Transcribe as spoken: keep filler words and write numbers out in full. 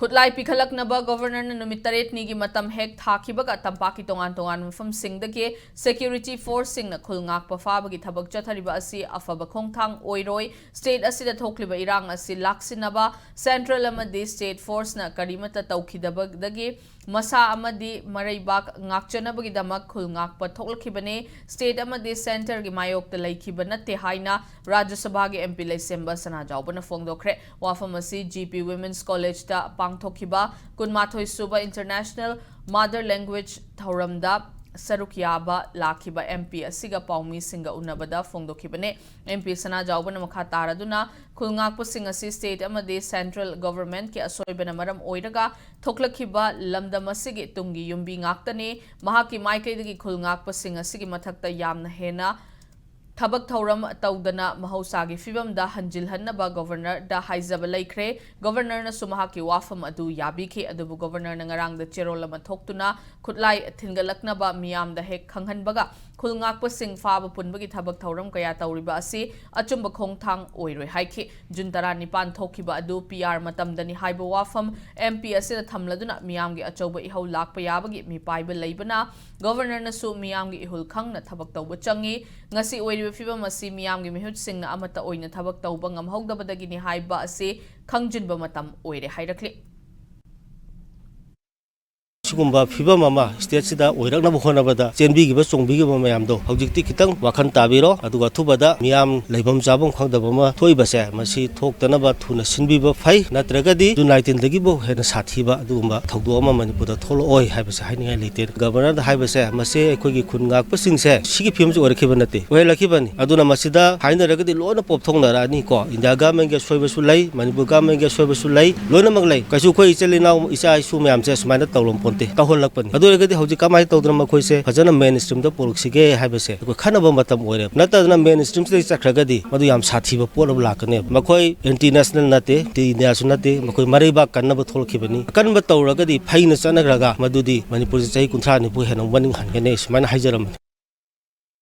ꯈꯨꯠꯂꯥꯏ ꯄꯤꯈꯠꯂꯛꯅꯕ ꯒꯣꯚꯔꯅꯔꯅ ꯅꯨꯃꯤꯠ ꯇꯔꯦꯠꯅꯤꯒꯤ ꯃꯇꯝ ꯍꯦꯛ ꯊꯥꯈꯤꯕꯒ ꯇꯝꯄꯥꯛꯀꯤ ꯇꯣꯉꯥꯟ ꯇꯣꯉꯥꯟꯕ ꯃꯐꯝꯁꯤꯡꯗꯒꯤ ꯁꯦꯀ꯭ꯌꯨꯔꯤꯇꯤ ꯐꯣꯔꯁꯁꯤꯡꯅ ꯈꯨꯜ ꯉꯥꯛꯄ ꯐꯥꯕꯒꯤ ꯊꯕꯛ ꯆꯠꯊꯔꯤꯕ ꯑꯁꯤ ꯑꯐꯕ ꯈꯣꯡꯊꯥꯡ ꯑꯣꯏꯔꯣꯏ꯫ ꯁ꯭ꯇꯦꯠ ꯑꯁꯤꯗ ꯊꯣꯛꯂꯤꯕ ꯏꯔꯥꯡ ꯑꯁꯤ ꯂꯥꯛꯁꯤꯟꯅꯕ ꯁꯦꯟꯇ꯭ꯔꯦꯜ ꯑꯃꯗꯤ ꯁ꯭ꯇꯦꯠ ꯐꯣꯔꯁꯅ ꯀꯔꯤꯃꯠꯇ ꯇꯧꯈꯤꯗꯕꯗꯒꯤ ꯃꯁꯥ ꯑꯃꯗꯤ ꯃꯔꯩꯕꯥꯛ ꯉꯥꯛꯆꯅꯕꯒꯤꯗꯃꯛ ꯈꯨꯜ ꯉꯥꯛꯄ ꯊꯣꯛꯂꯛꯈꯤꯕꯅꯤ꯫ ꯁ꯭ꯇꯦꯠ ꯑꯃꯗꯤ ꯁꯦꯟꯇꯔꯒꯤ ꯃꯥꯌꯣꯛꯇ ꯂꯩꯈꯤꯕ ꯅꯠꯇꯦ ꯍꯥꯏꯅ ꯔꯥꯖ꯭ꯌ ꯁꯚꯥꯒꯤ ꯑꯦꯝ ꯄꯤ ꯂꯩꯁꯦꯝꯕ ꯁꯅꯥꯖꯥꯎꯕꯅ ꯐꯣꯡꯗꯣꯛꯈ꯭ꯔꯦ꯫ ꯋꯥꯐꯝ ꯑꯁꯤ ꯖꯤ ꯄꯤ ꯋꯤꯃꯦꯟꯁ ꯀꯣꯂꯦꯖꯇ ꯄꯥꯡꯊꯣꯛꯈꯤꯕ ꯀꯨꯟꯃꯥꯊꯣꯏ ꯁꯨꯕ ꯏꯟꯇꯔꯅꯦꯁꯅꯦꯜ ꯃꯥꯗꯔ ꯂꯦꯡꯒ꯭ꯋꯦꯖ ꯊꯧꯔꯝꯗ ꯁꯔꯨꯛ ꯌꯥꯕ ꯂꯥꯛꯈꯤꯕ ꯑꯦꯝ ꯄꯤ ꯑꯁꯤꯒ ꯄꯥꯎꯃꯤꯁꯤꯡꯒ ꯎꯅꯕꯗ ꯐꯣꯡꯗꯣꯛꯈꯤꯕꯅꯤ꯫ ꯑꯦꯝ ꯄꯤ ꯁꯅꯥꯖꯥꯎꯕꯅ ꯃꯈꯥ ꯇꯥꯔꯗꯨꯅ, ꯈꯨꯜ ꯉꯥꯛꯄꯁꯤꯡ ꯑꯁꯤ ꯁ꯭ꯇꯦꯠ ꯑꯃꯗꯤ ꯁꯦꯟꯇ꯭ꯔꯦꯜ ꯒꯣꯚꯔꯟꯃꯦꯟꯠꯀꯤ ꯑꯁꯣꯏꯕꯅ ꯃꯔꯝ ꯑꯣꯏꯔꯒ ꯊꯣꯛꯂꯛꯈꯤꯕ ꯂꯝꯗꯝ ꯑꯁꯤꯒꯤ ꯇꯨꯡꯒꯤ ꯌꯨꯝꯕꯤ ꯉꯥꯛꯇꯅꯤ꯫ ꯃꯍꯥꯛꯀꯤ ꯃꯥꯏꯀꯩꯗꯒꯤ ꯈꯨꯜ ꯉꯥꯛꯄꯁꯤꯡ ꯑꯁꯤꯒꯤ ꯃꯊꯛꯇ ꯌꯥꯝꯅ ꯍꯦꯟꯅ ꯊꯕꯛ ꯊꯧꯔꯝ ꯇꯧꯗꯅ ꯃꯍꯧꯁꯥꯒꯤ ꯐꯤꯕꯝꯗ ꯍꯟꯖꯤꯜꯍꯟꯅꯕ ꯒꯣꯚꯔꯅꯔꯗ ꯍꯥꯏꯖꯕ ꯂꯩꯈ꯭ꯔꯦ꯫ ꯒꯣꯚꯔꯅꯔꯅꯁꯨ ꯃꯍꯥꯛꯀꯤ ꯋꯥꯐꯝ ꯑꯗꯨ ꯌꯥꯕꯤꯈꯤ, ꯑꯗꯨꯕꯨ ꯒꯣꯚꯔꯅꯔꯅ ꯉꯔꯥꯡꯗ ꯆꯦꯔꯣꯜ ꯑꯃ ꯊꯣꯛꯇꯨꯅ ꯈꯨꯠꯂꯥꯏ ꯊꯤꯟꯒꯠꯂꯛꯅꯕ ꯃꯤꯌꯥꯝꯗ ꯍꯦꯛ ꯈꯪꯍꯟꯕꯒ ꯈꯨꯜ ꯉꯥꯛꯄꯁꯤꯡ ꯐꯥꯕ ꯄꯨꯟꯕꯒꯤ ꯊꯕꯛ ꯊꯧꯔꯝ ꯀꯌꯥ ꯇꯧꯔꯤꯕ ꯑꯁꯤ ꯑꯆꯨꯝꯕ ꯈꯣꯡꯊꯥꯡ ꯑꯣꯏꯔꯣꯏ ꯍꯥꯏꯈꯤ꯫ ꯖꯨꯟ ꯇꯔꯥꯅꯤꯄꯥꯟ ꯊꯣꯛꯈꯤꯕ ꯑꯗꯨ ꯄꯤ ꯑꯥꯔ ꯃꯇꯝꯗꯅꯤ ꯍꯥꯏꯕ ꯋꯥꯐꯝ ꯑꯦꯝ ꯄꯤ ꯑꯁꯤꯗ ꯊꯝꯂꯗꯨꯅ ꯃꯤꯌꯥꯝꯒꯤ ꯑꯆꯧꯕ ꯏꯍꯧ ꯂꯥꯛꯄ ꯌꯥꯕꯒꯤ ꯃꯤꯄꯥꯏꯕ ꯂꯩꯕꯅ ꯒꯣꯚꯔꯅꯔꯅꯁꯨ ꯃꯤꯌꯥꯝꯒꯤ ꯏꯍꯨꯜ ꯈꯪꯅ ꯊꯕꯛ ꯇꯧꯕ ꯆꯪꯏ꯫ ꯉꯁꯤ ꯑꯣꯏꯔꯤꯕ ꯐꯤꯕꯝ ꯑꯁꯤ ꯃꯤꯌꯥꯝꯒꯤ ꯃꯤꯍꯨꯠꯁꯤꯡꯅ ꯑꯃꯠꯇ ꯑꯣꯏꯅ ꯊꯕꯛ ꯇꯧꯕ ꯉꯝꯍꯧꯗꯕꯗꯒꯤꯅꯤ ꯍꯥꯏꯕ ꯑꯁꯤ ꯈꯪꯖꯤꯟꯕ ꯃꯇꯝ ꯑꯣꯏꯔꯦ ꯍꯥꯏꯔꯛꯂꯤ꯫ ꯁꯤꯒꯨꯝꯕ ꯐꯤꯕꯝ ꯑꯃ ꯁ꯭ꯇꯦꯠꯁꯤꯗ ꯑꯣꯏꯔꯛꯅꯕ ꯍꯣꯠꯅꯕꯗ ꯆꯦꯟꯕꯤꯈꯤꯕ ꯆꯣꯡꯕꯤꯈꯤꯕ ꯃꯌꯥꯝꯗꯣ ꯍꯧꯖꯤꯛꯇꯤ ꯈꯤꯇꯪ ꯋꯥꯈꯜ ꯇꯥꯕꯤꯔꯣ, ꯑꯗꯨꯒ ꯑꯊꯨꯕꯗ ꯃꯤꯌꯥꯝ ꯂꯩꯐꯝ ꯆꯥꯐꯝ ꯈꯪꯗꯕ ꯑꯃ ꯊꯣꯛꯏꯕꯁꯦ, ꯃꯁꯤ ꯊꯣꯛꯇꯅꯕ ꯊꯨꯅ ꯁꯤꯟꯕꯤꯕ ꯐꯩ, ꯅꯠꯇ꯭ꯔꯒꯗꯤ ꯖꯨꯟ ꯑꯥꯏꯇꯤꯟꯗꯒꯤꯕꯨ ꯍꯦꯟꯅ ꯁꯥꯊꯤꯕ ꯑꯗꯨꯒꯨꯝꯕ ꯊꯧꯗꯣꯛ ꯑꯃ ꯃꯅꯤꯄꯨꯔꯗ ꯊꯣꯛꯂꯛꯑꯣꯏ ꯍꯥꯏꯕꯁꯦ ꯍꯥꯏꯅꯤꯡꯉꯥꯏ ꯂꯩꯇꯦ꯫ ꯒꯕꯔꯅꯔꯗ ꯍꯥꯏꯕꯁꯦ, ꯃꯁꯤ ꯑꯩꯈꯣꯏꯒꯤ ꯈꯨꯟ ꯉꯥꯛꯄꯁꯤꯡꯁꯦ ꯁꯤꯒꯤ ꯐꯤꯕꯝꯁꯤ ꯑꯣꯏꯔꯛꯈꯤꯕ ꯅꯠꯇꯦ, ꯑꯣꯏꯍꯜꯂꯛꯈꯤꯕꯅꯤ꯫ ꯑꯗꯨꯅ ꯃꯁꯤꯗ ꯍꯥꯏꯅꯔꯒꯗꯤ ꯂꯣꯏꯅ ꯄꯣꯞꯊꯣꯛꯅꯔꯛꯑꯅꯤ ꯀꯣ꯫ ꯏꯟꯗꯤꯌꯥ ꯒꯃꯦꯟꯒꯤ ꯑꯁꯣꯏꯕꯁꯨ ꯂꯩ, ꯃꯅꯤꯄꯨꯔ ꯒꯃꯦꯟꯒꯤ ꯑꯁꯣꯏꯕꯁꯨ ꯂꯩ, ꯂꯣꯏꯅꯃꯛ ꯂꯩ꯫ ꯀꯩꯁꯨ ꯑꯩꯈꯣꯏ ꯏꯆꯤꯜ ꯏꯅꯥꯎ, ꯏꯆꯥ ꯏꯁꯨ ꯃꯌꯥꯝꯁꯦ ꯁꯨꯃꯥꯏꯅ ꯇꯧꯔꯝꯄꯣꯟꯇꯦ, ꯇꯧꯍꯜꯂꯛꯄꯅꯤ꯫ ꯑꯗꯨ ꯑꯣꯏꯔꯒꯗꯤ ꯍꯧꯖꯤꯛ ꯀꯃꯥꯏꯅ ꯇꯧꯗꯅ ꯃꯈꯣꯏꯁꯦ ꯐꯖꯅ ꯃꯦꯟ ꯁ꯭ꯇ꯭ꯔꯤꯝꯗ ꯄꯨꯔꯛꯁꯤꯒꯦ ꯍꯥꯏꯕꯁꯦ ꯑꯩꯈꯣꯏ ꯈꯟꯅꯕ ꯃꯇꯝ ꯑꯣꯏꯔꯦ꯫ ꯅꯠꯇꯗꯅ ꯃꯦꯟ ꯁ꯭ꯇ꯭ꯔꯤꯝꯁꯤꯗꯒꯤ ꯆꯠꯈ꯭ꯔꯒꯗꯤ ꯃꯗꯨ ꯌꯥꯝ ꯁꯥꯊꯤꯕ ꯄꯣꯠ ꯑꯃ ꯂꯥꯛꯀꯅꯦꯕ꯫ ꯃꯈꯣꯏ ꯑꯦꯟꯇꯤ ꯅꯦꯁꯅꯦꯜ ꯅꯠꯇꯦ, ꯑꯦꯟꯇꯤ ꯏꯟꯗꯤꯌꯥꯁꯨ ꯅꯠꯇꯦ, ꯃꯈꯣꯏ ꯃꯔꯩꯕꯥꯛ ꯀꯟꯅꯕ ꯊꯣꯛꯂꯛꯈꯤꯕꯅꯤ꯫ ꯑꯀꯟꯕ ꯇꯧꯔꯒꯗꯤ ꯐꯩꯅ ꯆꯠꯅꯈ꯭ꯔꯒ ꯃꯗꯨꯗꯤ ꯃꯅꯤꯄꯨꯔꯁꯤ ꯆꯍꯤ ꯀꯨꯟꯊ꯭ꯔꯥ ꯅꯤꯐꯨ ꯍꯦꯟꯅ ꯃꯅꯤꯡ ꯍꯟꯒꯅꯤ, ꯁꯨꯃꯥꯏꯅ ꯍꯥꯏꯖꯔꯝꯕꯅꯤ꯫